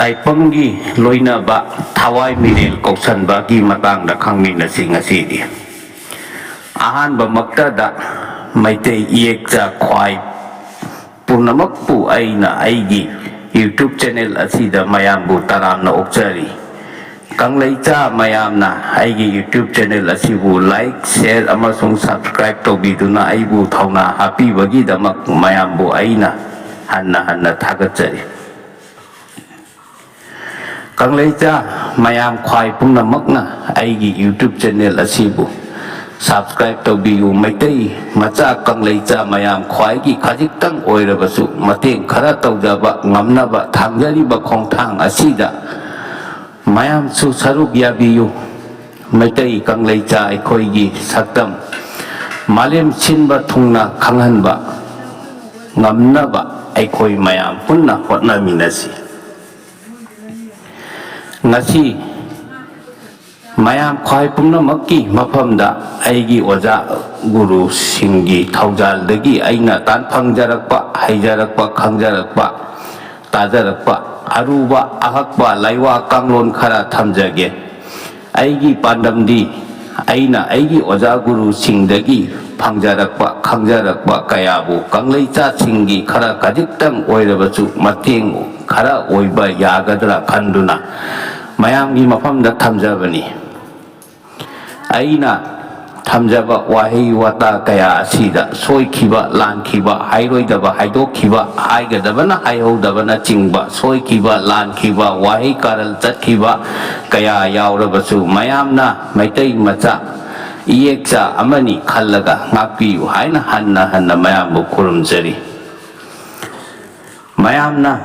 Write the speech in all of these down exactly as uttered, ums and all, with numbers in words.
ꯇꯥꯏꯄꯪꯒꯤ ꯂꯣꯏꯅꯕ ꯊꯋꯥꯏ ꯃꯤꯔꯦꯜ ꯀꯧꯁꯟꯕꯒꯤ ꯃꯇꯥꯡꯗ ꯈꯪꯃꯤꯟꯅꯁꯤ ꯉꯁꯤꯗꯤ꯫ ꯑꯍꯥꯟꯕꯃꯛꯇꯗ ꯃꯩꯇꯩ ꯏꯌꯦꯛꯆꯥ ꯈ꯭ꯋꯥꯏ ꯄꯨꯝꯅꯃꯛꯄꯨ ꯑꯩꯅ ꯑꯩꯒꯤ YouTube channel ꯑꯁꯤꯗ ꯃꯌꯥꯝꯕꯨ ꯇꯔꯥꯝꯅ ꯑꯣꯛꯆꯔꯤ꯫ ꯀꯪꯂꯩꯆꯥ ꯃꯌꯥꯝꯅ ꯑꯩꯒꯤ YouTube channel ꯑꯁꯤꯕꯨ like, share ꯑꯃꯁꯨꯡ subscribe ꯇꯧꯕꯤꯗꯨꯅ ꯑꯩꯕꯨ ꯊꯧꯅꯥ ꯍꯥꯞꯄꯤꯕꯒꯤꯗꯃꯛ ꯃꯌꯥꯝꯕꯨ ꯑꯩꯅ ꯍꯟꯅ ꯍꯟꯅ ꯊꯥꯒꯠꯆꯔꯤ꯫ ꯀꯪꯂꯩꯆꯥ ꯃꯌꯥꯝ ꯈ꯭ꯋꯥꯏ ꯄꯨꯝꯅꯃꯛꯅ ꯑꯩꯒꯤ YouTube channel ꯑꯁꯤꯕꯨ subscribe ꯇꯧꯕꯤꯌꯨ꯫ ꯃꯩꯇꯩ ꯃꯆꯥ ꯀꯪꯂꯩꯆꯥ ꯃꯌꯥꯝ ꯈ꯭ꯋꯥꯏꯒꯤ ꯈꯖꯤꯛꯇꯪ ꯑꯣꯏꯔꯕꯁꯨ ꯃꯇꯦꯡ ꯈꯔ ꯇꯧꯖꯕ ꯉꯝꯅꯕ ꯊꯥꯡꯖꯔꯤꯕ ꯈꯣꯡꯊꯥꯡ ꯑꯁꯤꯗ ꯃꯌꯥꯝꯁꯨ ꯁꯔꯨꯛ ꯌꯥꯕꯤꯌꯨ꯫ ꯃꯩꯇꯩ ꯀꯪꯂꯩꯆꯥ ꯑꯩꯈꯣꯏꯒꯤ ꯁꯛꯇꯝ ꯃꯥꯂꯦꯝ ꯁꯤꯟꯕ ꯊꯨꯡꯅ ꯈꯪꯍꯟꯕ ꯉꯝꯅꯕ ꯑꯩꯈꯣꯏ ꯃꯌꯥꯝ ꯄꯨꯟꯅ ꯍꯣꯠꯅꯃꯤꯟꯅꯁꯤ꯫ ꯉꯁꯤ ꯃꯌꯥꯝ ꯈ꯭ꯋꯥꯏ ꯄꯨꯝꯅꯃꯛꯀꯤ ꯃꯐꯝꯗ ꯑꯩꯒꯤ ꯑꯣꯖꯥ ꯒꯨꯔꯨꯁꯤꯡꯒꯤ ꯊꯧꯖꯥꯜꯗꯒꯤ ꯑꯩꯅ ꯇꯥꯟ ꯐꯪꯖꯔꯛꯄ, ꯍꯩꯖꯔꯛꯄ, ꯈꯪꯖꯔꯛꯄ, ꯇꯥꯖꯔꯛꯄ ꯑꯔꯨꯕ ꯑꯍꯛꯄ ꯂꯥꯏꯋꯥ ꯀꯥꯡꯂꯣꯟ ꯈꯔ ꯊꯝꯖꯒꯦ꯫ ꯑꯩꯒꯤ ꯄꯥꯟꯗꯝꯗꯤ ꯑꯩꯅ ꯑꯩꯒꯤ ꯑꯣꯖꯥ ꯒꯨꯔꯨꯁꯤꯡꯗꯒꯤ ꯐꯪꯖꯔꯛꯄ, ꯈꯪꯖꯔꯛꯄ ꯀꯌꯥꯕꯨ ꯀꯪꯂꯩꯆꯥꯁꯤꯡꯒꯤ ꯈꯔ ꯈꯖꯤꯛꯇꯪ ꯑꯣꯏꯔꯕꯁꯨ ꯃꯇꯦꯡ ꯈꯔ ꯑꯣꯏꯕ ꯌꯥꯒꯗ꯭ꯔꯥ ꯈꯟꯗꯨꯅ ꯃꯌꯥꯝꯒꯤ ꯃꯐꯝꯗ ꯊꯝꯖꯕꯅꯤ꯫ ꯑꯩꯅ ꯊꯝꯖꯕ ꯋꯥꯍꯩ ꯋꯥꯇꯥ ꯀꯌꯥ ꯑꯁꯤꯗ ꯁꯣꯏꯈꯤꯕ, ꯂꯥꯟꯈꯤꯕ, ꯍꯥꯏꯔꯣꯏꯗꯕ ꯍꯥꯏꯗꯣꯛꯈꯤꯕ, ꯍꯥꯏꯒꯗꯕꯅ ꯍꯥꯏꯍꯧꯗꯕꯅꯆꯤꯡꯕ ꯁꯣꯏꯈꯤꯕ, ꯂꯥꯟꯈꯤꯕ, ꯋꯥꯍꯩ ꯀꯥꯔꯟ ꯆꯠꯈꯤꯕ ꯀꯌꯥ ꯌꯥꯎꯔꯕꯁꯨ ꯃꯌꯥꯝꯅ ꯃꯩꯇꯩ ꯃꯆꯥ ꯏꯌꯦꯛꯆꯥ ꯑꯃꯅꯤ ꯈꯜꯂꯒ ꯉꯥꯛꯄꯤꯌꯨ ꯍꯥꯏꯅ ꯍꯟꯅ ꯍꯟꯅ ꯃꯌꯥꯝꯕꯨ ꯈꯨꯔꯨꯝꯖꯔꯤ꯫ ꯃꯌꯥꯝꯅ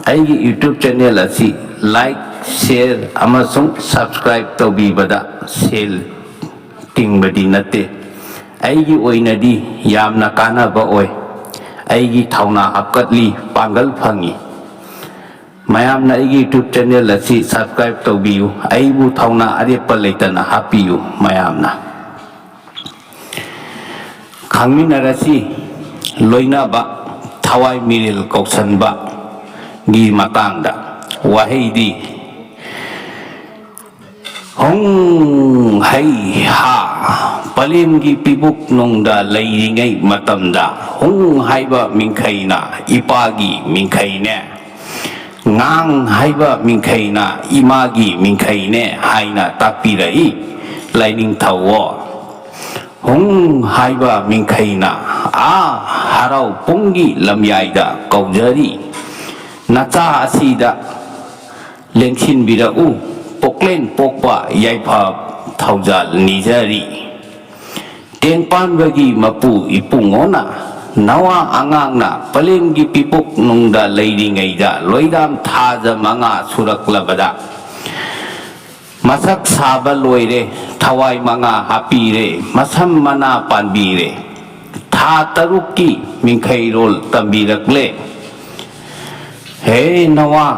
ꯑꯩꯒꯤ YouTube channel ꯑꯁꯤ like, share ꯑꯃꯁꯨꯡ subscribe ꯇꯧꯕꯤꯕꯗ ꯁꯦꯜ ꯇꯤꯡꯕꯗꯤ ꯅꯠꯇꯦ꯫ ꯑꯩꯒꯤ ꯑꯣꯏꯅꯗꯤ ꯌꯥꯝꯅ ꯀꯥꯟꯅꯕ ꯑꯣꯏ꯫ ꯑꯩꯒꯤ ꯊꯧꯅꯥ ꯍꯥꯞꯀꯠꯂꯤ, ꯄꯥꯡꯒꯜ ꯐꯪꯉꯤ꯫ ꯃꯌꯥꯝꯅ ꯑꯩꯒꯤ YouTube channel ꯑꯁꯤ subscribe ꯇꯧꯕꯤꯌꯨ꯫ ꯑꯩꯕꯨ ꯊꯧꯅꯥ ꯑꯔꯦꯞꯄ ꯂꯩꯇꯅ ꯍꯥꯞꯄꯤꯌꯨ꯫ ꯃꯌꯥꯝꯅ ꯈꯪꯃꯤꯟꯅꯔꯁꯤ꯫ ꯂꯣꯏꯅꯕ ꯊꯋꯥꯏ ꯃꯤꯔꯦꯜ ꯀꯧꯁꯟꯕꯒꯤ ꯃꯇꯥꯡꯗ ꯋꯥꯍꯩꯗꯤ, ꯍꯨꯡ ꯍꯩ ꯍꯥ, ꯄꯂꯦꯝꯒꯤ ꯄꯤꯕꯨꯛꯅꯨꯡꯗ ꯂꯩꯔꯤꯉꯩ ꯃꯇꯝꯗ ꯍꯨꯡ ꯍꯥꯏꯕ ꯃꯤꯡꯈꯩꯅ ꯏꯄꯥꯒꯤ ꯃꯤꯡꯈꯩꯅꯦ, ꯉꯥꯡ ꯍꯥꯏꯕ ꯃꯤꯡꯈꯩꯅ ꯏꯃꯥꯒꯤ ꯃꯤꯡꯈꯩꯅꯦ ꯍꯥꯏꯅ ꯇꯥꯛꯄꯤꯔꯛꯏ ꯂꯥꯏꯅꯤꯡꯊꯧ꯫ ꯍꯨꯡ ꯍꯥꯏꯕ ꯃꯤꯡꯈꯩꯅ ꯑꯥ ꯍꯔꯥꯎ ꯄꯨꯡꯒꯤ ꯂꯝꯌꯥꯏꯗ ꯀꯧꯖꯔꯤ꯫ ꯅꯆꯥ ꯑꯁꯤꯗ ꯂꯦꯡꯁꯤꯟꯕꯤꯔꯛꯎ, ꯄꯣꯛꯂꯦꯟ ꯄꯣꯛꯄ ꯌꯥꯏꯐ ꯊꯧꯖꯥꯜ ꯅꯤꯖꯔꯤ꯫ ꯇꯦꯡꯄꯥꯟꯕꯒꯤ ꯃꯄꯨ ꯏꯄꯨꯡꯉꯣꯅ ꯅꯋꯥ ꯑꯉꯥꯡꯅ ꯄꯂꯦꯝꯒꯤ ꯄꯤꯄꯨꯛ ꯅꯨꯡꯗ ꯂꯩꯔꯤꯉꯩꯗ ꯂꯣꯏꯗꯥꯝ ꯊꯥꯖ ꯃꯉꯥ ꯁꯨꯔꯛꯂꯕꯗ ꯃꯁꯛ ꯁꯥꯕ ꯂꯣꯏꯔꯦ, ꯊꯋꯥꯏ ꯃꯉꯥ ꯍꯥꯞꯄꯤꯔꯦ, ꯃꯁꯝ ꯃꯅꯥ ꯄꯥꯟꯕꯤꯔꯦ, ꯊꯥ ꯇꯔꯨꯛꯀꯤ ꯃꯤꯡꯈꯩꯔꯣꯜ ꯇꯝꯕꯤꯔꯛꯂꯦ꯫ ꯍꯦ ꯅꯋꯥ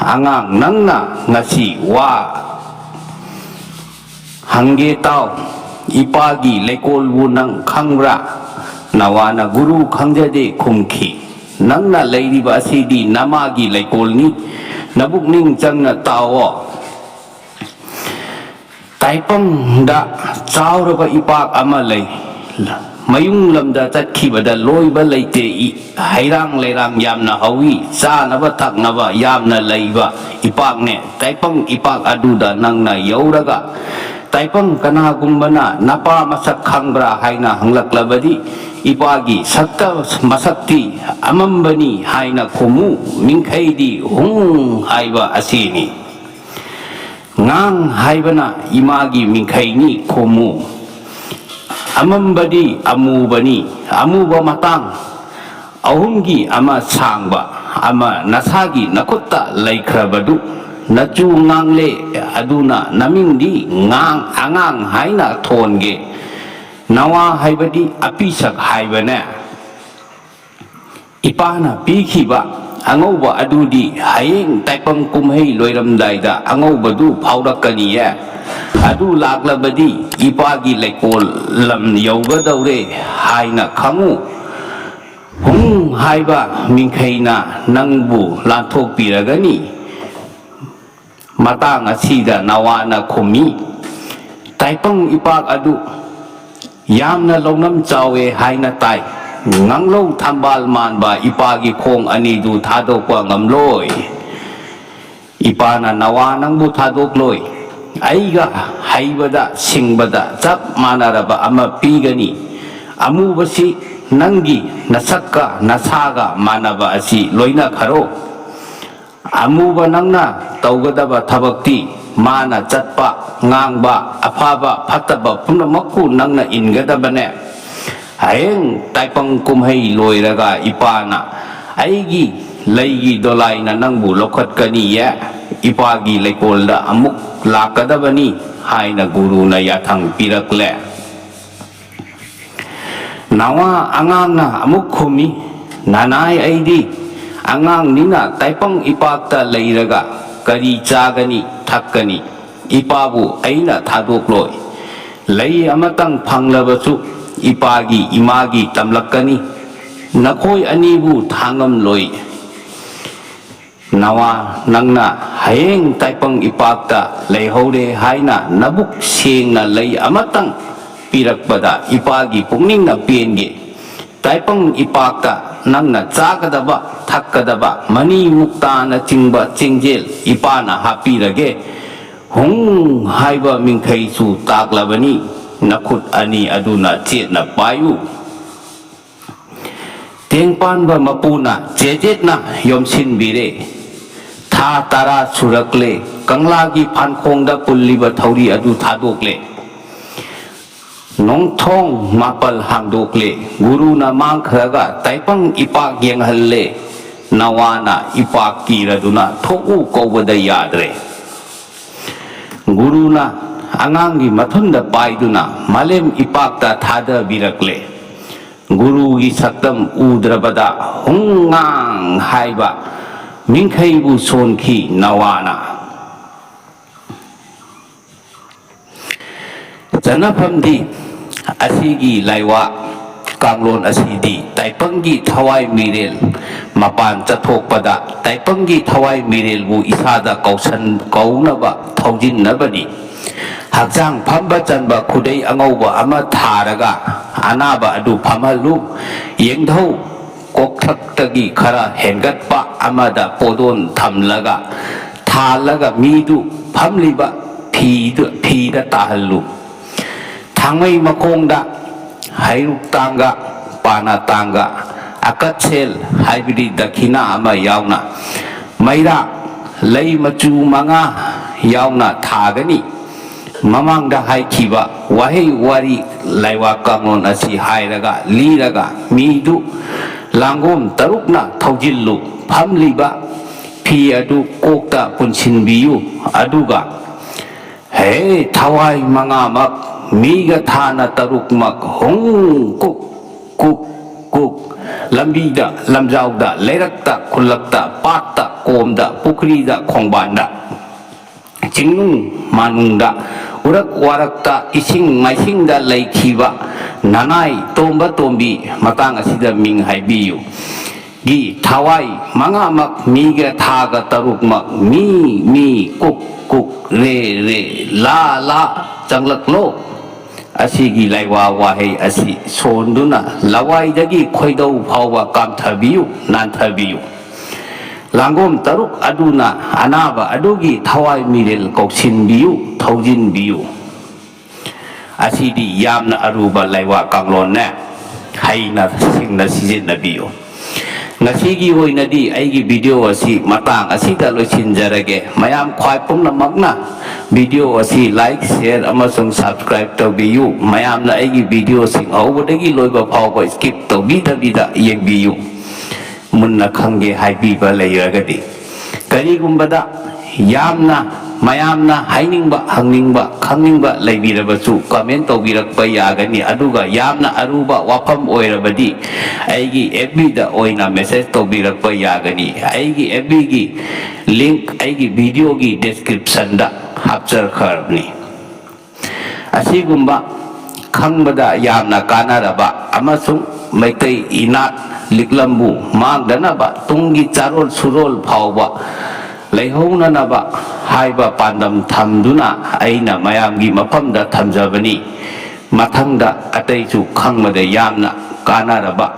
ꯑꯉꯥꯡ, ꯅꯪꯅ ꯉꯁꯤ ꯋꯥ ꯍꯪꯒꯦ ꯇꯥꯎ, ꯏꯄꯥꯒꯤ ꯂꯩꯀꯣꯜꯕꯨ ꯅꯪ ꯈꯪꯕ꯭ꯔꯥ? ꯅꯋꯥꯅ ꯒꯨꯔꯨ ꯈꯪꯖꯗꯦ ꯈꯨꯝꯈꯤ꯫ ꯅꯪꯅ ꯂꯩꯔꯤꯕ ꯑꯁꯤꯗꯤ ꯅꯃꯥꯒꯤ ꯂꯩꯀꯣꯜꯅꯤ, ꯅꯕꯨꯛꯅꯤꯡ ꯆꯪꯅ ꯇꯥꯎꯑꯣ꯫ ꯇꯥꯏꯄꯪꯗ ꯆꯥꯎꯔꯕ ꯏꯄꯥꯛ ꯑꯃ ꯂꯩ꯫ ꯃꯌꯨꯡ ꯂꯝꯗ ꯆꯠꯈꯤꯕꯗ ꯂꯣꯏꯕ ꯂꯩꯇꯦ꯫ ꯏ-, ꯍꯩꯔꯥꯡ ꯂꯩꯔꯥꯡ ꯌꯥꯝꯅ ꯍꯧꯏ, ꯆꯥꯅꯕ ꯊꯛꯅꯕ ꯌꯥꯝꯅ ꯂꯩꯕ ꯏꯄꯥꯛꯅꯦ꯫ ꯇꯥꯏꯄꯪ ꯏꯄꯥꯛ ꯑꯗꯨꯗ ꯅꯪꯅ ꯌꯧꯔꯒ, "ꯇꯥꯏꯄꯪ, ꯀꯅꯥꯒꯨꯝꯕꯅ ꯅꯄꯥ ꯃꯁꯛ ꯈꯪꯕ꯭ꯔꯥ?" ꯍꯥꯏꯅ ꯍꯪꯂꯛꯂꯕꯗꯤ, ꯏꯄꯥꯒꯤ ꯁꯛꯇ ꯃꯁꯛꯇꯤ ꯑꯃꯝꯕꯅꯤ ꯍꯥꯏꯅ ꯈꯨꯝꯃꯨ꯫ ꯃꯤꯡꯈꯩꯗꯤ ꯍꯨꯡ ꯍꯥꯏꯕ ꯑꯁꯤꯅꯤ꯫ ꯉꯥꯡ ꯍꯥꯏꯕꯅ ꯏꯃꯥꯒꯤ ꯃꯤꯡꯈꯩꯅꯤ ꯈꯨꯝꯃꯨ꯫ ꯑꯃꯝꯕꯗꯤ ꯑꯃꯨꯕꯅꯤ, ꯑꯃꯨꯕ ꯃꯇꯥꯡ ꯑꯍꯨꯝꯒꯤ ꯑꯃ ꯁꯥꯡꯕ, ꯑꯃ ꯅꯁꯥꯒꯤ ꯅꯈꯨꯠꯇ ꯂꯩꯈ꯭ꯔꯕꯗꯨ ꯅꯆꯨ ꯉꯥꯡꯂꯦ, ꯑꯗꯨꯅ ꯅꯃꯤꯡꯗꯤ ꯉꯥꯡ ꯑꯉꯥꯡ ꯍꯥꯏꯅ ꯊꯣꯟꯒꯦ꯫ ꯅꯋꯥ ꯍꯥꯏꯕꯗꯤ ꯑꯄꯤꯁꯛ ꯍꯥꯏꯕꯅꯦ꯫ ꯏꯄꯥꯅ ꯄꯤꯈꯤꯕ ꯑꯉꯧꯕ ꯑꯗꯨꯗꯤ ꯍꯌꯦꯡ ꯇꯥꯏꯄꯪ ꯀꯨꯝꯍꯩ ꯂꯣꯏꯔꯝꯗꯥꯏꯗ ꯑꯉꯧꯕꯗꯨ ꯐꯥꯎꯔꯛꯀꯅꯤꯌꯦ꯫ ꯑꯗꯨ ꯂꯥꯛꯂꯕꯗꯤ ꯏꯄꯥꯒꯤ ꯂꯩꯀꯣꯜ ꯂꯝ ꯌꯧꯒꯗꯧꯔꯦ ꯍꯥꯏꯅ ꯈꯪꯉꯨ꯫ ꯍꯨꯡ ꯍꯥꯏꯕ ꯃꯤꯡꯈꯩꯅ ꯅꯪꯕꯨ ꯂꯥꯟꯊꯣꯛꯄꯤꯔꯒꯅꯤ꯫ ꯃꯇꯥꯡ ꯑꯁꯤꯗ ꯅꯋꯥꯅ ꯈꯨꯝꯃꯤ, "ꯇꯥꯏꯄꯪ ꯏꯄꯥꯛ ꯑꯗꯨ ꯌꯥꯝꯅ ꯂꯧꯅꯝ ꯆꯥꯎꯋꯦ ꯍꯥꯏꯅ ꯇꯥꯏ꯫ ꯉꯥꯡꯂꯧ ꯊꯝꯕꯥꯜ ꯃꯥꯟꯕ ꯏꯄꯥꯒꯤ ꯈꯣꯡ ꯑꯅꯤꯗꯨ ꯊꯥꯗꯣꯛꯄ ꯉꯝꯂꯣꯏ꯫ ꯏꯄꯥꯅ ꯅꯋꯥ ꯅꯪꯕꯨ ꯊꯥꯗꯣꯛꯂꯣꯏ꯫ ꯑꯩꯒ ꯍꯩꯕꯗ ꯁꯤꯡꯕꯗ ꯆꯞ ꯃꯥꯟꯅꯔꯕ ꯑꯃ ꯄꯤꯒꯅꯤ꯫ ꯑꯃꯨꯕꯁꯤ ꯅꯪꯒꯤ ꯅꯁꯛꯀ ꯅꯁꯥꯒ ꯃꯥꯟꯅꯕ ꯑꯁꯤ ꯂꯣꯏꯅꯈꯔꯣ꯫ ꯑꯃꯨꯕ ꯅꯪꯅ ꯇꯧꯒꯗꯕ ꯊꯕꯛꯇꯤ ꯃꯥꯅ ꯆꯠꯄ, ꯉꯥꯡꯕ, ꯑꯐꯕ, ꯐꯠꯇꯕ ꯄꯨꯝꯅꯃꯛꯄꯨ ꯅꯪꯅ ꯏꯟꯒꯗꯕꯅꯦ꯫ ꯍꯌꯦꯡ ꯇꯥꯏꯄꯪ ꯀꯨꯝꯍꯩ ꯂꯣꯏꯔꯒ ꯏꯄꯥꯅ ꯑꯩꯒꯤ ꯂꯩꯒꯤ ꯗꯣꯂꯥꯏꯅ ꯅꯪꯕꯨ ꯂꯧꯈꯠꯀꯅꯤꯌꯦ꯫ ꯏꯄꯥꯒꯤ ꯂꯩꯀꯣꯜꯗ ꯑꯃꯨꯛ ꯂꯥꯛꯀꯗꯕꯅꯤ" ꯍꯥꯏꯅ ꯒꯨꯔꯨꯅ ꯌꯥꯊꯪ ꯄꯤꯔꯛꯂꯦ꯫ ꯅꯋꯥ ꯑꯉꯥꯡꯅ ꯑꯃꯨꯛ ꯈꯨꯝꯃꯤ, "ꯅꯅꯥꯏ, ꯑꯩꯗꯤ ꯑꯉꯥꯡꯅꯤꯅ ꯇꯥꯏꯄꯪ ꯏꯄꯥꯛꯇ ꯂꯩꯔꯒ ꯀꯔꯤ ꯆꯥꯒꯅꯤ, ꯊꯛꯀꯅꯤ? ꯏꯄꯥꯕꯨ ꯑꯩꯅ ꯊꯥꯗꯣꯛꯂꯣꯏ꯫ ꯂꯩ ꯑꯃꯇꯪ ꯐꯪꯂꯕꯁꯨ ꯏꯄꯥꯒꯤ ꯏꯃꯥꯒꯤ ꯇꯝꯂꯛꯀꯅꯤ꯫ ꯅꯈꯣꯏ ꯑꯅꯤꯕꯨ ꯊꯥꯡꯉꯝꯂꯣꯏ꯫ ꯅꯋꯥ, ꯅꯪꯅ ꯍꯌꯦꯡ ꯇꯥꯏꯄꯪ ꯏꯄꯥꯛꯇ ꯂꯩꯍꯧꯔꯦ ꯍꯥꯏꯅ ꯅꯕꯨꯛ ꯁꯦꯡꯅ ꯂꯩ ꯑꯃꯇꯪ ꯄꯤꯔꯛꯄꯗ ꯏꯄꯥꯒꯤ ꯄꯨꯛꯅꯤꯡꯅ ꯄꯦꯟꯒꯦ꯫ ꯇꯥꯏꯄꯪ ꯏꯄꯥꯛꯇ ꯅꯪꯅ ꯆꯥꯒꯗꯕ, ꯊꯛꯀꯗꯕ, ꯃꯅꯤ ꯃꯨꯛꯇꯥꯅꯆꯤꯡꯕ ꯆꯦꯡꯖꯦꯜ ꯏꯄꯥꯅ ꯍꯥꯞꯄꯤꯔꯒꯦ꯫ ꯍꯨꯡ ꯍꯥꯏꯕ ꯃꯤꯡꯈꯩꯁꯨ ꯇꯥꯛꯂꯕꯅꯤ꯫ ꯅꯈꯨꯠ ꯑꯅꯤ ꯑꯗꯨꯅ ꯆꯦꯠꯅ ꯄꯥꯏꯌꯨ꯫" ꯇꯦꯡꯄꯥꯟꯕ ꯃꯄꯨꯅ ꯆꯦꯖꯦꯠꯅ ꯌꯣꯝꯁꯤꯟꯕꯤꯔꯦ꯫ ꯊꯥ ꯇꯔꯥ ꯁꯨꯔꯛꯂꯦ꯫ ꯀꯪꯂꯥꯒꯤ ꯐꯥꯟꯈꯣꯡꯗ ꯄꯨꯜꯂꯤꯕ ꯊꯧꯔꯤ ꯑꯗꯨ ꯊꯥꯗꯣꯛꯂꯦ꯫ ꯅꯣꯡꯊꯣꯡ ꯃꯥꯄꯜ ꯍꯥꯡꯗꯣꯛꯂꯦ꯫ ꯒꯨꯔꯨꯅ ꯃꯥꯡꯈ꯭ꯔꯒ ꯇꯥꯏꯄꯪ ꯏꯄꯥꯛ ꯌꯦꯡꯍꯜꯂꯦ꯫ ꯅꯋꯥꯅ ꯏꯄꯥꯛ ꯀꯤꯔꯗꯨꯅ ꯊꯣꯛꯎ ꯀꯧꯕꯗ ꯌꯥꯗ꯭ꯔꯦ꯫ ꯒꯨꯔꯨꯅ ꯑꯉꯥꯡꯒꯤ ꯃꯊꯨꯟꯗ ꯄꯥꯏꯗꯨꯅ ꯃꯥꯂꯦꯝ ꯏꯄꯥꯛꯇ ꯊꯥꯗꯕꯤꯔꯛꯂꯦ꯫ ꯒꯨꯔꯨꯒꯤ ꯁꯛꯇꯝ ꯎꯗ꯭ꯔꯕꯗ ꯍꯨꯡꯉꯥꯡ ꯍꯥꯏꯕ ꯃꯤꯡꯈꯩꯕꯨ ꯁꯣꯟꯈꯤ ꯅꯋꯥꯅ꯫ ꯆꯠꯅꯐꯝꯗꯤ ꯑꯁꯤꯒꯤ ꯂꯥꯏꯋꯥ ꯀꯥꯡꯂꯣꯟ ꯑꯁꯤꯗꯤ ꯇꯥꯏꯄꯪꯒꯤ ꯊꯋꯥꯏ ꯃꯤꯔꯦꯜ ꯃꯄꯥꯟ ꯆꯠꯊꯣꯛꯄꯗ ꯇꯥꯏꯕꯪꯒꯤ ꯊꯋꯥꯏ ꯃꯤꯔꯦꯜꯕꯨ ꯏꯁꯥꯗ ꯀꯧꯁꯟ-, ꯀꯧꯅꯕ ꯊꯧꯖꯤꯟꯅꯕꯅꯤ꯫ ꯍꯛꯆꯥꯡ ꯐꯝꯕ ꯆꯟꯕ ꯈꯨꯗꯩ ꯑꯉꯧꯕ ꯑꯃ ꯊꯥꯔꯒ ꯑꯅꯥꯕ ꯑꯗꯨ ꯐꯝꯍꯜꯂꯨ꯫ ꯌꯦꯡꯙꯧ ꯀꯣꯛꯊꯛꯇꯒꯤ ꯈꯔ ꯍꯦꯟꯒꯠꯄ ꯑꯃꯗ ꯄꯣꯗꯣꯟ ꯊꯝꯂꯒ ꯊꯥꯜꯂꯒ ꯃꯤꯗꯨ ꯐꯝꯂꯤꯕ ꯐꯤꯗꯨ, ꯐꯤꯗ ꯇꯥꯍꯜꯂꯨ꯫ ꯊꯥꯡꯃꯩ ꯃꯈꯣꯡꯗ ꯍꯩꯔꯨꯛ ꯇꯥꯡꯒ, ꯄꯥꯅ ꯇꯥꯡꯒ, ꯑꯀꯠꯁꯦꯜ ꯍꯥꯏꯕꯗꯤ ꯗꯈꯤꯅꯥ ꯑꯃ ꯌꯥꯎꯅ, ꯃꯩꯔꯥ ꯂꯩ ꯃꯆꯨ ꯃꯉꯥ ꯌꯥꯎꯅ ꯊꯥꯒꯅꯤ꯫ ꯃꯃꯥꯡꯗ ꯍꯥꯏꯈꯤꯕ ꯋꯥꯍꯩ ꯋꯥꯔꯤ ꯂꯥꯏꯋꯥ ꯀꯥꯡꯂꯣꯟ ꯑꯁꯤ ꯍꯥꯏꯔꯒ ꯂꯤꯔꯒ ꯃꯤꯗꯨ ꯂꯥꯡꯒꯣꯝ ꯇꯔꯨꯛꯅ ꯊꯧꯖꯤꯜꯂꯨ꯫ ꯐꯝꯂꯤꯕ ꯐꯤ ꯑꯗꯨ ꯀꯣꯛꯇ ꯄꯨꯟꯁꯤꯟꯕꯤꯌꯨ꯫ ꯑꯗꯨꯒ ꯍꯦ ꯊꯋꯥꯏ ꯃꯉꯥꯃꯛ, ꯃꯤꯒ ꯊꯥꯅ ꯇꯔꯨꯛꯃꯛ, ꯍꯨꯡ ꯀꯨꯛ ꯀꯨꯛ ꯀꯨꯛ, ꯂꯝꯕꯤꯗ, ꯂꯝꯖꯥꯎꯗ, ꯂꯩꯔꯛꯇ, ꯈꯨꯜꯂꯛꯇ, ꯄꯥꯠꯇ, ꯀꯣꯝꯗ, ꯄꯨꯈ꯭ꯔꯤꯗ, ꯈꯣꯡꯕꯥꯟꯗ, ꯆꯤꯡꯅꯨꯡ ꯃꯥꯅꯨꯡꯗ, ꯎꯔꯛ ꯋꯥꯔꯛꯇ, ꯏꯁꯤꯡ ꯃꯥꯏꯁꯤꯡꯗ ꯂꯩꯈꯤꯕ ꯅꯅꯥꯏ ꯇꯣꯝꯕ ꯇꯣꯝꯕꯤ, ꯃꯇꯥꯡ ꯑꯁꯤꯗ ꯃꯤꯡ ꯍꯥꯏꯕꯤꯌꯨ꯫ ꯒꯤ ꯊꯋꯥꯏ ꯃꯉꯥꯃꯛ, ꯃꯤꯒ ꯊꯥꯒ ꯇꯔꯨꯛꯃꯛ, ꯃꯤ ꯃꯤ ꯀꯨꯛ ꯀꯨꯛ ꯔꯦ ꯔꯦ ꯂꯥ ꯂꯥ ꯆꯪꯂꯛꯂꯣ꯫ ꯑꯁꯤꯒꯤ ꯂꯥꯏꯋꯥ ꯋꯥꯍꯩ ꯑꯁꯤ ꯁꯣꯟꯗꯨꯅ ꯂꯋꯥꯏꯗꯒꯤ ꯈꯣꯏꯗꯧ ꯐꯥꯎꯕ ꯀꯥꯝꯊꯕꯤꯌꯨ, ꯅꯥꯟꯊꯕꯤꯌꯨ꯫ ꯂꯥꯡꯒꯣꯝ ꯇꯔꯨꯛ ꯑꯗꯨꯅ ꯑꯅꯥꯕ ꯑꯗꯨꯒꯤ ꯊꯋꯥꯏ ꯃꯤꯔꯦꯜ ꯀꯧꯁꯤꯟꯕꯤꯌꯨ, ꯊꯧꯖꯤꯟꯕꯤꯌꯨ꯫ ꯑꯁꯤꯗꯤ ꯌꯥꯝꯅ ꯑꯔꯨꯕ ꯂꯥꯏꯋꯥ ꯀꯥꯡꯂꯣꯟꯅꯦ꯫ ꯍꯩꯅ ꯁꯤꯡꯅ ꯁꯤꯖꯤꯟꯅꯕꯤꯌꯨ꯫ ꯉꯁꯤꯒꯤ ꯑꯣꯏꯅꯗꯤ ꯑꯩꯒꯤ video ꯑꯁꯤ ꯃꯇꯥꯡ ꯑꯁꯤꯗ ꯂꯣꯏꯁꯤꯟꯖꯔꯒꯦ꯫ ꯃꯌꯥꯝ ꯈ꯭ꯋꯥꯏ ꯄꯨꯝꯅꯃꯛꯅ video ꯑꯁꯤ like, share ꯑꯃꯁꯨꯡ subscribe ꯇꯧꯕꯤꯌꯨ꯫ ꯃꯌꯥꯝꯅ ꯑꯩꯒꯤ videoꯁꯤꯡ ꯍꯧꯕꯗꯒꯤ ꯂꯣꯏꯕ ꯐꯥꯎꯕ skip ꯇꯧꯕꯤꯗꯕꯤꯗ ꯌꯦꯡꯕꯤꯌꯨ꯫ ꯃꯨꯟꯅ ꯈꯪꯒꯦ ꯍꯥꯏꯕꯤꯕ ꯂꯩꯔꯒꯗꯤ꯫ ꯀꯔꯤꯒꯨꯝꯕꯗ ꯌꯥꯝꯅ, ꯃꯌꯥꯝꯅ ꯍꯥꯏꯅꯤꯡꯕ, ꯍꯪꯅꯤꯡꯕ, ꯈꯪꯅꯤꯡꯕ ꯂꯩꯕꯤꯔꯕꯁꯨ comment ꯇꯧꯕꯤꯔꯛꯄ ꯌꯥꯒꯅꯤ꯫ ꯑꯗꯨꯒ ꯌꯥꯝꯅ ꯑꯔꯨꯕ ꯋꯥꯐꯝ ꯑꯣꯏꯔꯕꯗꯤ ꯑꯩꯒꯤ FBꯗ ꯑꯣꯏꯅ message ꯇꯧꯕꯤꯔꯛꯄ ꯌꯥꯒꯅꯤ꯫ ꯑꯩꯒꯤ FBꯒꯤ link ꯑꯩꯒꯤ videoꯒꯤ descriptionꯗ ꯍꯥꯞꯆꯔꯛꯈ꯭ꯔꯕꯅꯤ꯫ ꯑꯁꯤꯒꯨꯝꯕ ꯈꯪꯕꯗ ꯌꯥꯝꯅ ꯀꯥꯟꯅꯔꯕ ꯑꯃꯁꯨꯡ ꯃꯩꯇꯩ ꯏꯅꯥꯠ ꯂꯤꯛꯂꯝꯕꯨ ꯃꯥꯡꯗꯅꯕ, ꯇꯨꯡꯒꯤ ꯆꯥꯔꯣꯜ ꯁꯨꯔꯣꯜ ꯐꯥꯎꯕ ꯂꯩꯍꯧꯅꯅꯕ ꯍꯥꯏꯕ ꯄꯥꯟꯗꯝ ꯊꯝꯗꯨꯅ ꯑꯩꯅ ꯃꯌꯥꯝꯒꯤ ꯃꯐꯝꯗ ꯊꯝꯖꯕꯅꯤ꯫ ꯃꯊꯪꯗ ꯑꯇꯩꯁꯨ ꯈꯪꯕꯗ ꯌꯥꯝꯅ ꯀꯥꯟꯅꯔꯕ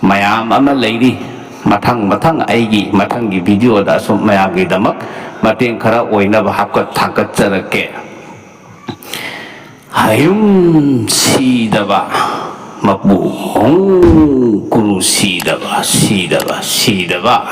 ꯃꯌꯥꯝ ꯑꯃ ꯂꯩꯔꯤ꯫ ꯃꯊꯪ ꯃꯊꯪ ꯑꯩꯒꯤ ꯃꯊꯪꯒꯤ ꯚꯤꯗꯤꯑꯣꯗ ꯑꯁꯨꯝ ꯃꯌꯥꯝꯒꯤꯗꯃꯛ ꯃꯇꯦꯡ ꯈꯔ ꯑꯣꯏꯅꯕ ꯍꯥꯞꯀꯠ ꯊꯥꯡꯒꯠꯆꯔꯛꯀꯦ꯫ ꯍꯌꯨꯝ ꯁꯤꯗꯕ, ꯃꯄꯨ ꯍꯣꯡ ꯀꯨꯔꯨ ꯁꯤꯗꯕ, ꯁꯤꯗꯕ, ꯁꯤꯗꯕ꯫